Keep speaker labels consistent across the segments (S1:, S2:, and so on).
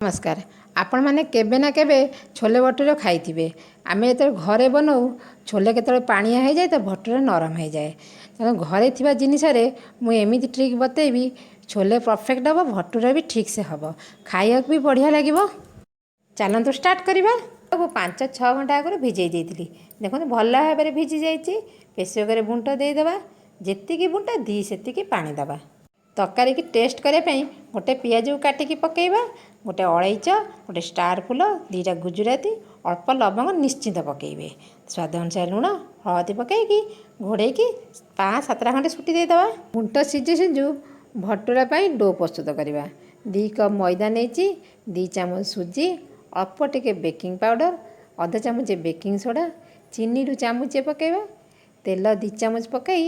S1: ନମସ୍କାର। ଆପଣମାନେ କେବେ ନା କେବେ ଛୋଲେ ଭଟୁରେ ଖାଇଥିବେ। ଆମେ ଯେତେବେଳେ ଘରେ ବନାଉ, ଛୋଲେ କେତେବେଳେ ପାଣିଆ ହେଇଯାଏ ତ ଭଟୁରା ନରମ ହେଇଯାଏ। ତେଣୁ ଘରେ ଥିବା ଜିନିଷରେ ମୁଁ ଏମିତି ଟ୍ରିକ୍ ବତେଇବି, ଛୋଲେ ପରଫେକ୍ଟ ହେବ, ଭଟୁରା ବି ଠିକ୍ସେ ହେବ, ଖାଇବାକୁ ବି ବଢ଼ିଆ ଲାଗିବ। ଚାଲନ୍ତୁ ଷ୍ଟାର୍ଟ କରିବା। ମୁଁ 5-6 ଘଣ୍ଟା ଆଗରୁ ଭିଜେଇ ଦେଇଥିଲି। ଦେଖନ୍ତୁ, ଭଲ ଭାବରେ ଭିଜି ଯାଇଛି। ପ୍ରେସର କୁକରରେ ବୁଣ୍ଟ ଦେଇଦେବା। ଯେତିକି ବୁଣ୍ଟ ଦୁଇ ସେତିକି ପାଣି ଦେବା। ତରକାରୀକି ଟେଷ୍ଟ କରିବା ପାଇଁ ଗୋଟେ ପିଆଜକୁ କାଟିକି ପକାଇବା, ଗୋଟେ ଅଳେଇଚ, ଗୋଟେ ଷ୍ଟାର ଫୁଲ, ଦୁଇଟା ଗୁଜୁରାତି, ଅଳ୍ପ ଲବଙ୍ଗ ନିଶ୍ଚିନ୍ତ ପକାଇବେ। ସ୍ୱାଦ ଅନୁସାରେ ଲୁଣ, ହଳଦୀ ପକାଇକି ଘୋଡ଼େଇକି 5-7ଟା ଖଣ୍ଡେ ସିଟି ଦେଇଦେବା। ବୁଣ୍ଟ ସିଝୁ ସିଝୁ ଭଟୁରା ପାଇଁ do ପ୍ରସ୍ତୁତ କରିବା। 2 କପ୍ ମଇଦା ନେଇଛି, 2 ଚାମଚ ସୁଜି, ଅଳ୍ପ ଟିକେ ବେକିଂ ପାଉଡ଼ର, ଅଧ ଚାମଚ ବେକିଂ ସୋଡ଼ା, ଚିନିରୁ ଚାମଚେ ପକାଇବା। ତେଲ 2 ଚାମଚ ପକାଇ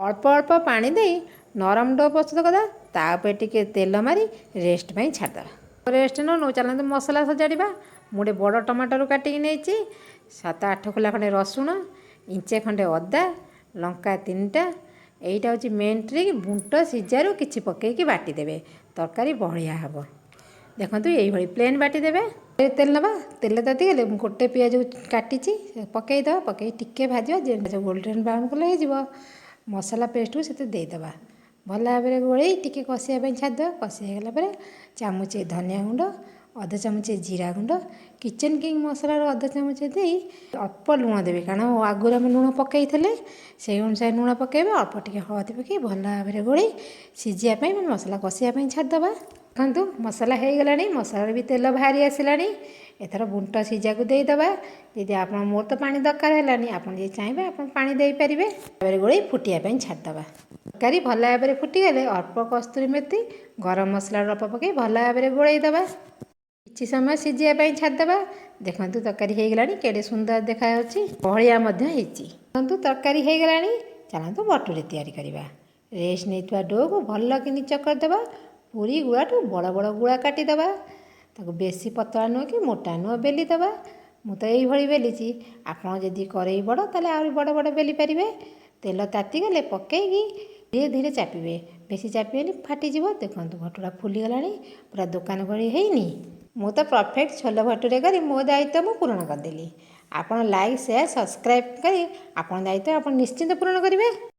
S1: ଅଳ୍ପ ଅଳ୍ପ ପାଣି ଦେଇ ନରମ do ପ୍ରସ୍ତୁତ କରିଦେବା। ତା ଉପରେ ଟିକେ ତେଲ ମାରି ରେଷ୍ଟ ପାଇଁ ଛାଡ଼ିଦେବା। ରେଷ୍ଟ ନେଉ ନେଉ ଚାଲନ୍ତୁ ମସଲା ସଜାଡ଼ିବା। ମୁଁ ଗୋଟେ ବଡ଼ ଟମାଟୋରୁ କାଟିକି ନେଇଛି, 7-8 ଖୋଲା ଖଣ୍ଡେ ରସୁଣ, ଇଞ୍ଚେ ଖଣ୍ଡେ ଅଦା, ଲଙ୍କା ତିନିଟା। ଏଇଟା ହେଉଛି ମେନ୍ ଟ୍ରିକ୍। ବୁଣ୍ଟ ସିଝାରୁ କିଛି ପକାଇକି ବାଟିଦେବେ, ତରକାରୀ ବଢ଼ିଆ ହେବ। ଦେଖନ୍ତୁ, ଏଇଭଳି ପ୍ଲେନ୍ ବାଟିଦେବେ। ତେଲ ନେବା। ତେଲ ତାତିଗଲେ ମୁଁ ଗୋଟେ ପିଆଜକୁ କାଟିଛି, ପକାଇଦେବା। ପକାଇ ଟିକେ ଭାଜିବା। ଯେମିତି ଗୋଲ୍ଡେନ୍ ବ୍ରାଉନ୍ କଲର୍ ହେଇଯିବ, ମସଲା ପେଷ୍ଟକୁ ସେଥିରେ ଦେଇଦେବା। ଭଲ ଭାବରେ ଗୋଳେଇ ଟିକେ କଷିବା ପାଇଁ ଛାଡ଼ିଦେବା। କଷି ହେଇଗଲା ପରେ ଚାମଚେ ଧନିଆ ଗୁଣ୍ଡ, ଅଧ ଚାମଚ ଜିରା ଗୁଣ୍ଡ, କିଚେନ୍ କିଙ୍ଗ ମସଲାର ଅଧ ଚାମଚ ଦେଇ ଅଳ୍ପ ଲୁଣ ଦେବେ, କାରଣ ଆଗରୁ ଆମେ ଲୁଣ ପକାଇଥିଲେ, ସେଇ ଅନୁସାରେ ଲୁଣ ପକାଇବେ। ଅଳ୍ପ ଟିକେ ହଳଦୀ ପକାଇ ଭଲ ଭାବରେ ଗୋଳେଇ ସିଝିବା ପାଇଁ, ମସଲା କଷିବା ପାଇଁ ଛାଡ଼ିଦେବା। ଦେଖନ୍ତୁ, ମସଲା ହେଇଗଲାଣି, ମସଲାରେ ବି ତେଲ ବାହାରି ଆସିଲାଣି। ଏଥର ବୁଣ୍ଟ ସିଝାକୁ ଦେଇଦେବା। ଯଦି ଆପଣ, ମୋର ତ ପାଣି ଦରକାର ହେଲାନି, ଆପଣ ଯଦି ଚାହିଁବେ, ଆପଣ ପାଣି ଦେଇପାରିବେ। ଭାବରେ ଗୋଳେଇ ଫୁଟିବା ପାଇଁ ଛାଡ଼ିଦେବା। ତରକାରୀ ଭଲ ଭାବରେ ଫୁଟିଗଲେ ଅଳ୍ପ କସ୍ତୁରୀ ମେଥି, ଗରମ ମସଲା ଅଳ୍ପ ପକାଇ ଭଲ ଭାବରେ ଗୋଳେଇ ଦେବା। କିଛି ସମୟ ସିଝିବା ପାଇଁ ଛାଡ଼ିଦେବା। ଦେଖନ୍ତୁ, ତରକାରୀ ହେଇଗଲାଣି, କେଡ଼େ ସୁନ୍ଦର ଦେଖାଯାଉଛି, ବହଳିଆ ମଧ୍ୟ ହେଇଛି। ଦେଖନ୍ତୁ, ତରକାରୀ ହେଇଗଲାଣି। ଚାଲନ୍ତୁ ଭଟୁରେ ତିଆରି କରିବା। ରେଷ୍ଟ ନେଇଥିବା ଡୋକୁ ଭଲ କିନି ଚକଟି ଦେବା। ପୁରୀ ଗୁଳାଠୁ ବଡ଼ ବଡ଼ ଗୁଳା କାଟିଦେବା। ତାକୁ ବେଶୀ ପତଳା ନୁହଁ କି ମୋଟା ନୁହଁ, ବେଲି ଦେବା। ମୁଁ ତ ଏଇଭଳି ବେଲିଛି। ଆପଣ ଯଦି କରେଇ ବଡ଼, ତାହେଲେ ଆହୁରି ବଡ଼ ବଡ଼ ବେଲି ପାରିବେ। ତେଲ ତାତିଗଲେ ପକାଇକି ଧୀରେ ଧୀରେ ଚାପିବେ। ବେଶୀ ଚାପିବେନି, ଫାଟିଯିବ। ଦେଖନ୍ତୁ, ଭଟୁରା ଫୁଲିଗଲାଣି, ପୁରା ଦୋକାନ ଭଳି ହେଇନି? ମୁଁ ତ ପରଫେକ୍ଟ ଛୋଲେ ଭଟୁରେ କରି ମୋ ଦାୟିତ୍ୱ ମୁଁ ପୂରଣ କରିଦେଲି। ଆପଣ ଲାଇକ୍, ସେୟାର, ସବସ୍କ୍ରାଇବ୍ କରି ଆପଣ ଦାୟିତ୍ୱ ଆପଣ ନିଶ୍ଚିନ୍ତ ପୂରଣ କରିବେ।